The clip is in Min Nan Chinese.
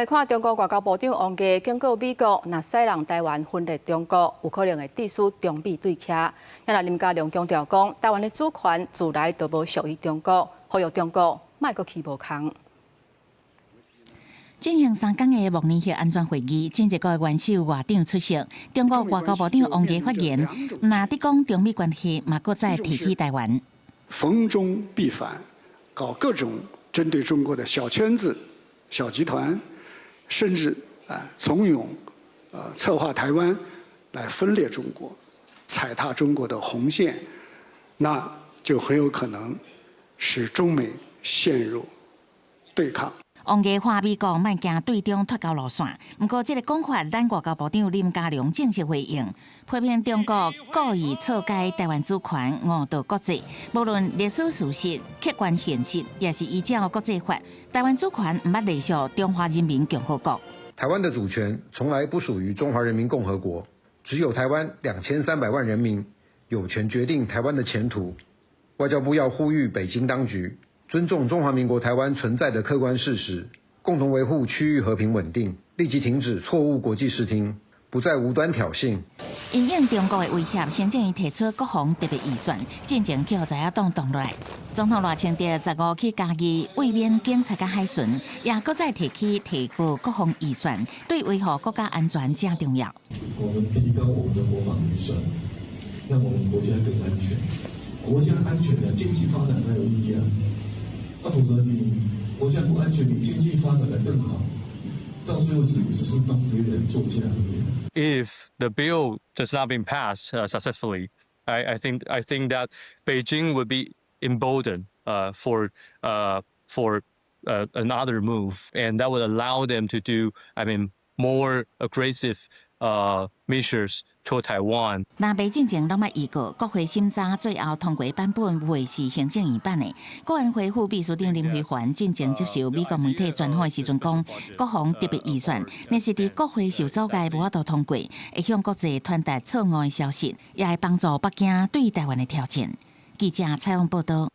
來看中國外交部長王毅警告美國，若使讓台灣分裂中國，有可能會致使中美對徛。啊林佳龍強調講，台灣的主權自來就無屬於中國，呼籲中國莫閣起無空。進行3工的慕尼黑安全會議，前一個元首外長出席。中國外交部長王毅發言，毋但講中美關係，嘛閣再提起台灣。逢中必反，搞各種針對中國的小圈子、小集團，甚至啊慫恿、策劃台灣來分裂中國，踩踏中國的紅線，那就很有可能使中美陷入對抗。王毅話美國莫驚對中脫鈎路線，毋過這個講法，咱外交部長林佳龍正式回應，批評中國故意錯解台灣主權，誤導國際。無論歷史事實、客觀現實，抑是依照國際法，台灣主權毋捌隸屬中華人民共和國。台灣的主權從來不屬於中華人民共和國，只有台灣2300萬人民有權決定台灣的前途。外交部要呼籲北京當局，尊重中華民國台灣存在的客觀事實，共同維護區域和平穩定，立即停止錯誤國際視聽，不再無端挑釁。因應中國的威脅，行政院提出國防特別預算，進前予在野黨擋落來。總統賴清德15去嘉義慰勉警察佮海巡，也閣再提起提高國防預算，對維護國家安全誠重要。我們提高我們的國防預算，讓我們國家更安全。國家安全了，經濟發展才有意義啊！那否則你國家不安全，你經濟發展得更好，到最後只是幫別人做嫁而已。 If the bill does not be passed successfully, I think that Beijing would be emboldened for another move, and that would allow them to do, I mean, more aggressive measures toward Taiwan. 南北進前攏捌預告，國會審查最後通過版本袂是行政院版的。國安會副秘書長林飛帆進前接受美國媒體專訪的時陣講，國防特別預算若是佇國會受阻礙無法度通過，會向國際傳達錯誤的消息，也會幫助北京對台灣的挑戰。記者採訪報道。